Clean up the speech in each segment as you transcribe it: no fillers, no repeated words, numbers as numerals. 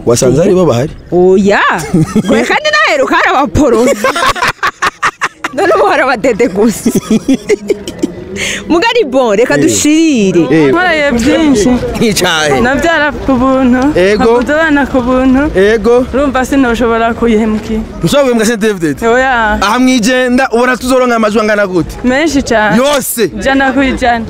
Wasanze ari bo bahari? Oya, gwe kandi naheruka hari abaporo. None ubu hari abadede gusa. Mugari bon, reka dushirire. Nkoreye byinshi. Nk'icahe? Nabyara ku buntu. Ego. Nkavuza abana ku buntu. Ego. Urumva sinoshobora kuyihemukira. Ntushobora guhembwa CNDD-FDD? Oya. Aha mwijenda ubona tuzoronka amajwi angana gute? Menshi cyane. Yose. 100%.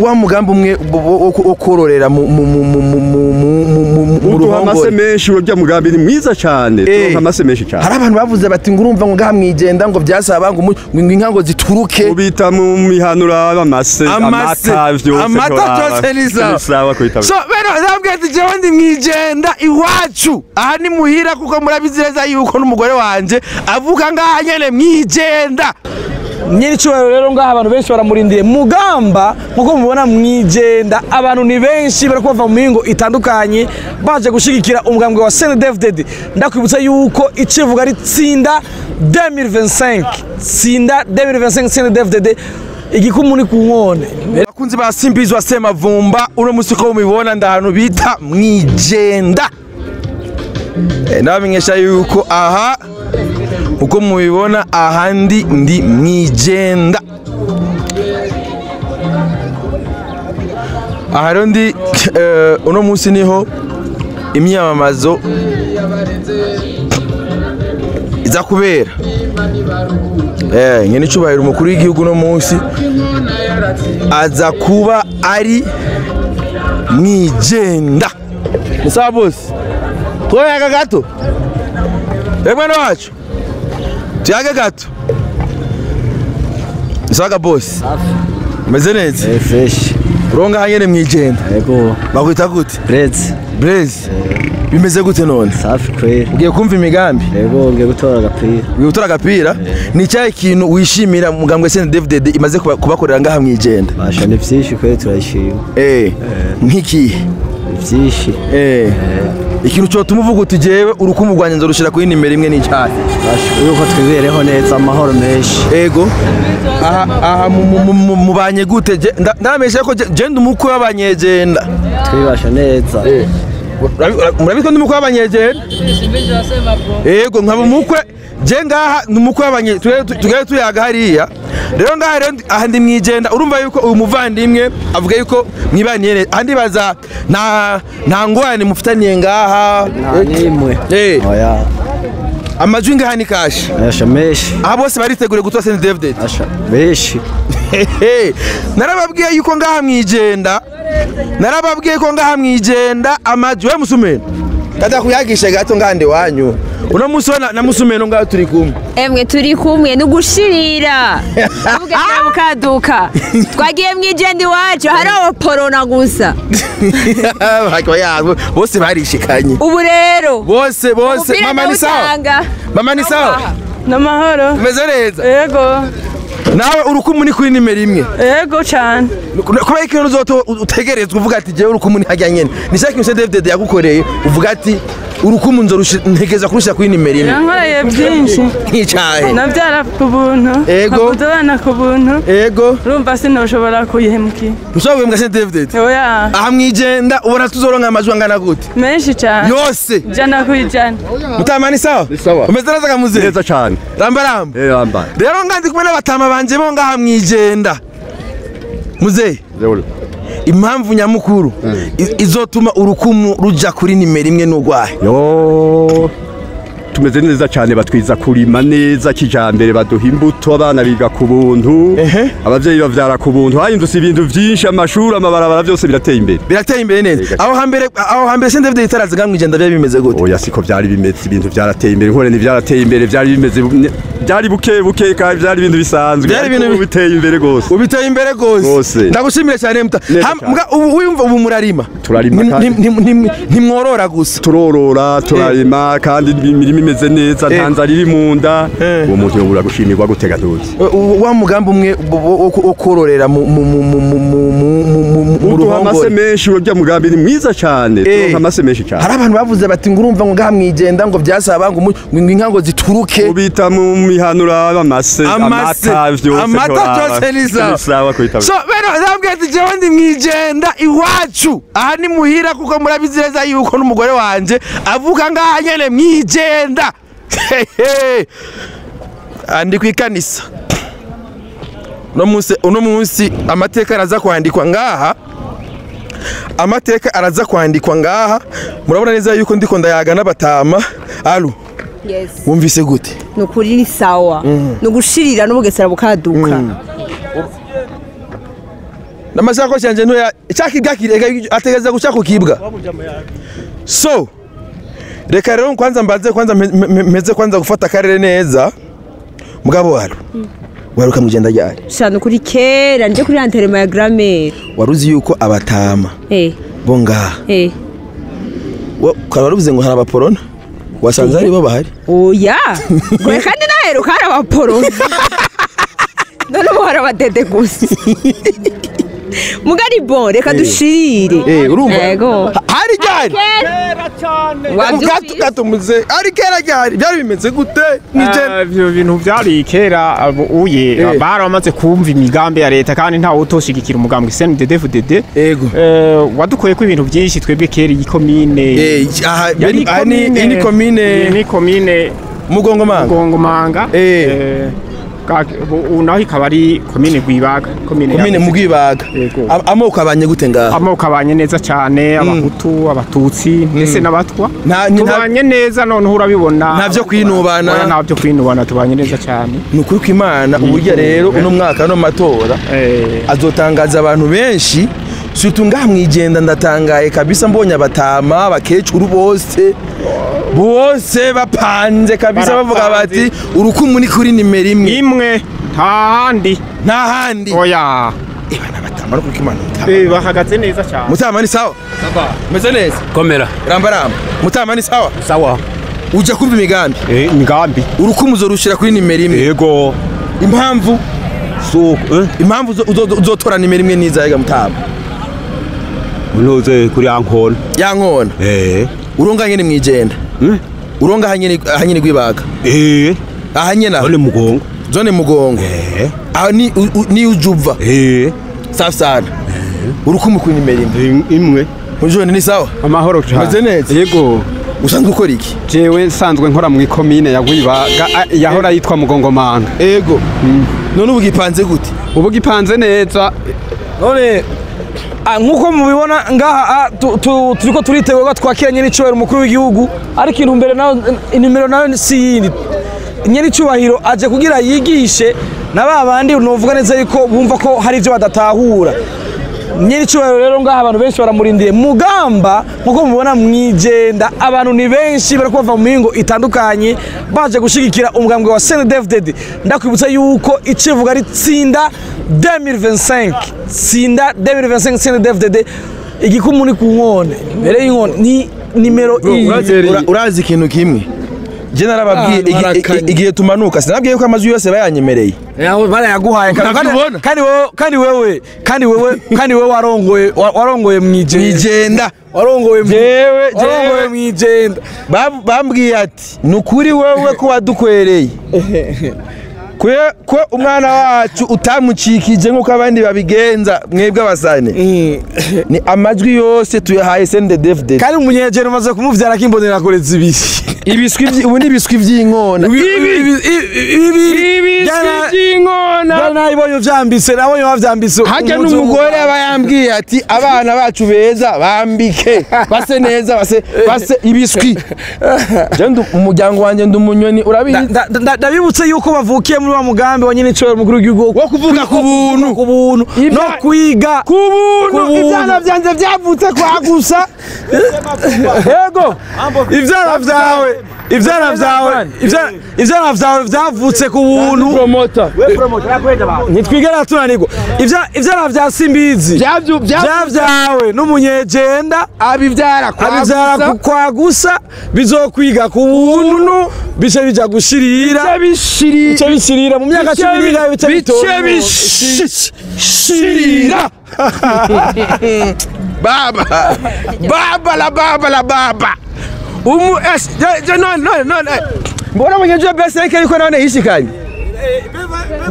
Wa mugambi umwe wo kororera mu uduha amase ruhongore. Menshi urya mugambi ni mwiza cyane, turonka amase menshi cyane. Hari abantu bavuze bati ngo urumva ngo ngaha mwijenda ngo byasaba ngo ngo inka ngo zituruke ubita mu mihanura amase, amata vyose, amata ntiworaba. byose ni sawa. Ni sawa kwita. So beno nabwiye ati jewe ndi mwijenda iwacu aha ni muhira, kuko murabizi neza yuko n'umugore wanje avuka ngaha nyene mwijenda. Nyiri cyubahiro rero ngaha abantu benshi baramurindiye mugamba, nkuko mubona mwijenda abantu ni benshi bari kuva mu mihingo itandukanye baje gushigikira umugambwe wa CNDD-FDD. Ndakwibutsa yuko icivuga ari tsinda 2025, tsinda 2025 CNDD-FDD, igikumu ni ku nkone. Bakunzi ba Simbizi Semavumba, uno musi ko mubibona ndahantu bita mwijenda. Ndabamenyesha yuko aha uko mubibona ahandi ndi mwijenda. Aha rero ndi uno musi niho imyamamazo iza kubera. Nyene icubahiro umukuru w'igihugu uno musi aza kuba ari mwijenda. Ni sawa bosi? Twoyaga gato? Mwana wacu? Tuyage gato? Ni sawa bosi? Meze neza? Fresh. Uronga hanyene mwijenda? Yego. Bakwita gute? Brez. Blaise. Bimeze gute none? Safi kweli. Ugiye kumva imigambi? Yego, ngiye gutora agapira. Ugiye gutora agapira? Ni cyahe ikintu wishimira mugambwe CNDD-FDD imaze kubakorera ngaha mwijenda? Basha ni vyinshi kweli, turayishima. Nk'ikihe? Ni vyinshi. Ikintu cyotuma uvuga uti jewe urukumu rwanjye nzorushira kuri nimero imwe n'icyahe? Basha yuko twibereho neza, amahoro menshi. Ego. Aha mubanye gute? Ndamesha ko je ndi umukwe w'abanyegenda. Twibasha neza. Murabizi ko ndi umukwe w'abanyegenda? Ego, nkaba umukwe je ngaha ndi umukwe w'abanye tugere tuyaga hariya. Rero ngaha rero aha ndi mwijenda, urumva yuko uyu muvandimwe avuga yuko mwibaniye neza. Ahandi baza nta ngorane mufitaniye ngaha. Nta nimwe. Oya. Amajwi ngaha ni kashi. Basha menshi. Aha bose bariteguriye gutora CNDD-FDD. Basha menshi. Narababwiye yuko ngaha mwijenda. Narababwiye ko ngaha mwijenda amajwi we musumeno. Tata kuyagisha gato ngande wanyu. Uno musi na musumeno ngaha turi kumwe. Emwe turi kumwe nugushirira. Uvuge na mukaduka. Twagiye mwijenda iwacu hari abaporona gusa. Yabo bose barishikanye. Ubu rero bose mama ni sawa. Mama ni sawa. Namahoro. Meze neza. Yego. Nawe urukumu ni kuri nimero imwe. Yego cyane. Kuba ikintu uzoto utegerezwa uvuga ati jewe urukumu ni hajya nyene. Ni cya kintu CNDD-FDD yagukoreye uvuga ati urukumu ntegeza kurusha kuri nimero imwe. Nkoreye byinshi. Nk'icahe? Nabyara ku buntu. Ego. Nkavuza abana ku buntu. Ego. Urumva sinoshobora kuyihemukira. Ntushobora guhembwa CNDD-FDD? Oya. Aha mwijenda ubona tuzoronka amajwi angana gute? Menshi cyane. Yose. 100%. Mutama ni sawa? Ni sawa. Umeze neza kamuze? Neza cyane. Ramba ramba. Ramba. Rero ngandi kumwe n'abatama banje bo ngaha mwijenda. Muzehe. Impamvu nyamukuru izotuma urukumu ruja kuri nimero imwe n'ugwahe. Yo, tumeze neza cyane, batwiza kurima neza kijambere, baduha imbuto, abana biga ku buntu, abavyeyi bavyara ku buntu, hahindutse ibintu vyinshi, amashuri, amabarabara, byose birateye imbere. Birateye imbere neza. Aho hambere CNDD-FDD itaraza ngaha mwijenda byari bimeze gute? Oya, siko byari bimeze, ibintu vyarateye imbere, nkore ntivyarateye imbere, byari bimeze byari buke buke kandi byari ibintu bisanzwe. Byari ibintu biteye imbere gose. Ubiteye imbere gose. Ndagushimira cyane muta. Ubu wiyumva ubu murarima? Turarima kandi ntimworora gusa. Turorora, turarima kandi imirima imeze neza, nta nzara iri mu nda. Uwo muntu yobura gushimirwa gutega ntuzi. Wa mugambi umwe wo kororera mu mu Uduha amase ruhongore. menshi, urya mugambi ni mwiza cyane, turonka amase menshi cyane. Hari abantu bavuze bati ngo urumva ngo ngaha mwijenda ngo byasaba ngo ngo inka ngo zituruke Ubita mu mihanura amase, amata vyose, amata ntiworaba. byose ni sawa. Ni sawa kwita. So beno ndabwira ati jewe ndi mwijenda iwacu, aha ni muhira, kuko murabizi neza yuko n'umugore wanje avuka ngaha nyene mwijenda. Aha ndi kwikanisa uno munsi amateka araza kwandikwa ngaha, amateka araza kwandikwa ngaha. Murabona neza yuko ndiko ndayaga n'abatama alu. Yes. Wumvise gute? Ni ukuri ni sawa, ni ugushirira n'ubugesera bukaduka. N'amasakoshi yanje ntoya icyakibwa ategereza guca ku kibwa. So reka rero kwanza mbanze kwanza mpeze kwanza gufata akarere neza. Mugabo waro waruka mugenda ryari? Sha, ni ukuri kera nje kuri anterema ya grammaire. Waruzi yuko abatama bo ngaha ukaba waruvuze ngo hari abaporona, wasanze ari bo bahari? Oya, ngo kandi naheruka hari abaporona, none ubu hari abadede gusa. Mugari bon, reka dushirire. Urumva. Yego. Hari ryari? Wabyumvise? Gatumuze ari kera ryari, byari bimeze gute Mwijenda? Ivyo bintu vyari kera, abo uye baramaze kumva imigambi ya leta, kandi ntawe utoshigikira umugambi CNDD-FDD. Wadukuye ko ibintu byinshi twebwe kera iyi komine Aha yari aha ni iyi ni komine iyi ni komine Mugongomanga. Mugongomanga. Ubu naho ikaba ari komine Rwibaga, komine Komine yagutse. Mugwibaga. Yego. Amoko abanye gute ngaha? Amoko abanye neza cyane, abahutu, abatutsi ndetse n'abatwa. Tubanye neza, noneho urabibona. Nta vyo kwinubana. Oya, nta byo kwinubana, tubanye neza cyane. Ni ukuri kw'Imana, uburyo rero uno mwaka no matora azotangaza abantu benshi, surtout ngaha mwijenda. Ndatangaye kabisa mbonye abatama, abakecuru bose bose bapanze kabisa, bavuga bati urukumu ni kuri nimero imwe. Imwe, nta handi. Nta handi. Oya. N'abatama no kw'Imana. Bahagaze neza cyane. Mutama ni sawa, meze neza. Komera. Ramba ramba. Mutama ni sawa. Sawa. Ujya kumva imigambi? Imigambi. Urukumu uzorushira kuri nimero imwe? Yego. Impamvu suko impamvu uzotora nimero imwe nizayiga mutama? Unoze kuri ankona. Ya nkona. Uronga nyene mwijenda? Uronga hanyene hanyene Rwibaga? Aha nyene Zone Mugongo. Zone Mugongo. Aho ni ni ujuva? Safi sana. Urukumu kuri nimero imwe. Imwe. Mujone ni sawa? Amahoro cyane. Meze neza. Yego. Usanzwe ukora iki? Jewe nsanzwe nkora mu ikomine ya Rwibaga, yahora yitwa Mugongomanga. Ego. None ubu gipanze gute? Ubu gipanze neza. None nkuko mubibona ngaha, turiko turitegura twakira nyene icubahiro umukuru w'igihugu, ariko intumbero nayo, inimero nayo si yindi. Nyene icubahiro aje kugira yigishe na ba bandi novuga neza yuko bumva ko hari ivyo badatahura. Nyene icubahiro rero ngaha abantu benshi baramurindiye. Mugamba nkuko mubibona mwijenda abantu ni benshi, bariko bava mu mihingo itandukanye baje gushigikira umugambwe wa CNDD-FDD. Ndakwibutsa yuko icivuga ari tsinda 2025, tsinda 2025 CNDD-FDD. Igikumu ni ku nkone, imbere y'inkone ni nimero iyi. Urazi ikintu kimwe je narababwiye igihe tumanuka, sinabwiye ko amajwi yose bayanyemereye? Barayaguhaye kandi wewe kandi wewe kandi wewe kandi wewe warongoye warongoye mwijenda. Mwijenda. Warongoye Jewe warongoye mwijenda. Bambwiye ati ni ukuri wewe ko wadukwereye ko umwana wacu utamucikije nk'uko abandi babigenza, mwebwe abasane ni amajwi yose tuyahaye CNDD-FDD. Kandi umunyejeri umaze kumuvyara kimbonera kure zibiri. Ibiswi ubu ni ibiswi vy'inkona. Ibiswi by'inkona. Nabonye vyambitse, nabonye bavyambitse. Hajya n'umugore aba yambwiye ati abana bacu beza bambike base neza, base base ibiswi. Je umuryango wanje ndi umunyoni, urabizi. Ndabibutse yuko bavukiye muri wa mugambi wa nyene icobero mukuru w'igihugu wo kuvuga ku buntu, ku buntu no kwiga ku buntu. Ivyana vyanje vyavutse kwa gusa. Yego. Ivyana vyawe. ivyana vyawe ivyana vyawe vyavutse ku buntu. Promoter. Ntitwigera tunanirwa. Ivyana vya Simbizi vyavyawe n'umunyejenda abivyara kwa gusa bizokwiga ku buntu, bice bija gushirira, bice bishirira mu myaka 10 bice bishirira. Baba baba la baba la baba umu es je no no no mbona mwenyeje B5 yuko none yishikanye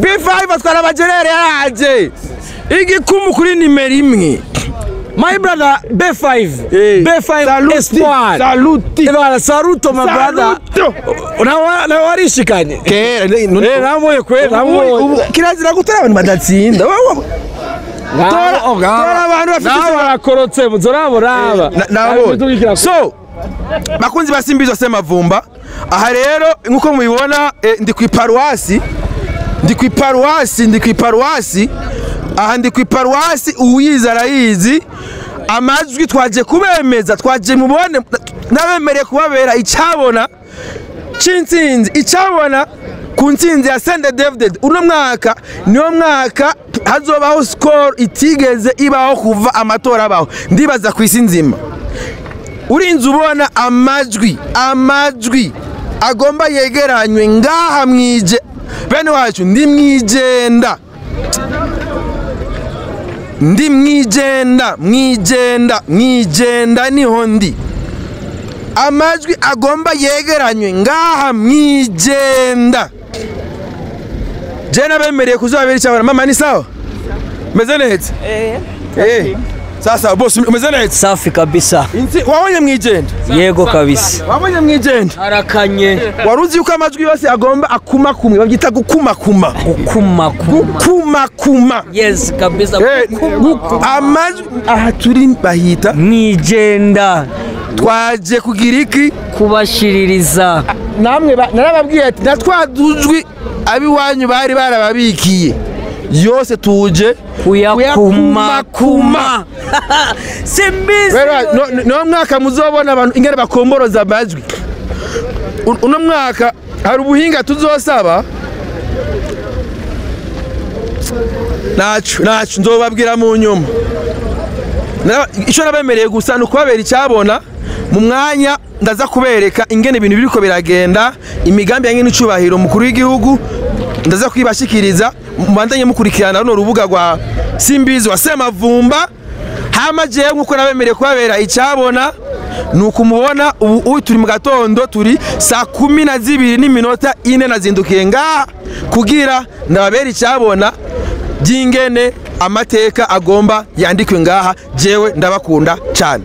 B5 atwara abajerere yaraje igikumu kuri nimero 1. My brother B5 B5 Espoir. Saluti. Ebara saluto my brother. Na warishikanye. Kera namoye kwera namoye. Kirazira gutora abantu badatsinda. Tora abantu bafite nawe barakorotse muzorabo raba. Nabo. So bakunzi basimbizo Semavumba, aha rero nkuko mubibona ndi ku iparuwasi, ndi ku iparuwasi, ndi ku iparuwasi. Aha ndi ku iparuwasi, uwize arayizi. Amajwi twaje kubemeza, twaje mubone nabemereye kubabera icabona c'intsinzi, icabona ku ntsinzi ya CNDD-FDD. Uno mwaka niwo mwaka hazobaho score itigeze ibaho kuva amatora abaho, ndibaza ku isi nzima. Urinze ubona amajwi, amajwi agomba yegeranywe ngaha mwije bene wacu, ndi mwijenda, ndi mwijenda, mwijenda, mwijenda niho ndi. Amajwi agomba yegeranywe ngaha mwijenda. Je nabemereye kuzabera icyabona. Mama ni sawa? Meze neza? Sasa boss umeze neza? Safi kabisa. Wabonye mwijenda? Yego kabisa. Wabonye mwijenda? Arakanye. Waruzi yuko amajwi yose agomba akuma kumwe, babyita gukumakuma. Gukumakuma. Gukumakuma. Yes kabisa. Amajwi aha turi bahita mwijenda. Twaje kugira iki? Kubashiririza. Namwe narababwiye ati natwadujwi abiwanyu bari barababikiye yose tuje kuyakumakuma. Simbizi. No mwaka muzobona abantu ingene bakomboroza amajwi. Uno mwaka hari ubuhinga tuzosaba. Nacu nzobabwira mu nyuma. Ico nabemereye gusa ni ukubabera icyabona mu mwanya ndaza kubereka ingene ibintu biriko biragenda, imigambi yange n'icubahiro mukuru w'igihugu ndaza kwibashikiriza. Mubandanye mukurikirana runo rubuga rwa Simbizi wa Semavumba. Hama jewe nkuko nabemereye kubabera icyabona nuko mubona ubu turi mu gatondo, turi saa 12:04 nazindukiye ngaha kugira ndababera icyabona by'ingene amateka agomba yandikwe ngaha. Jewe ndabakunda cyane.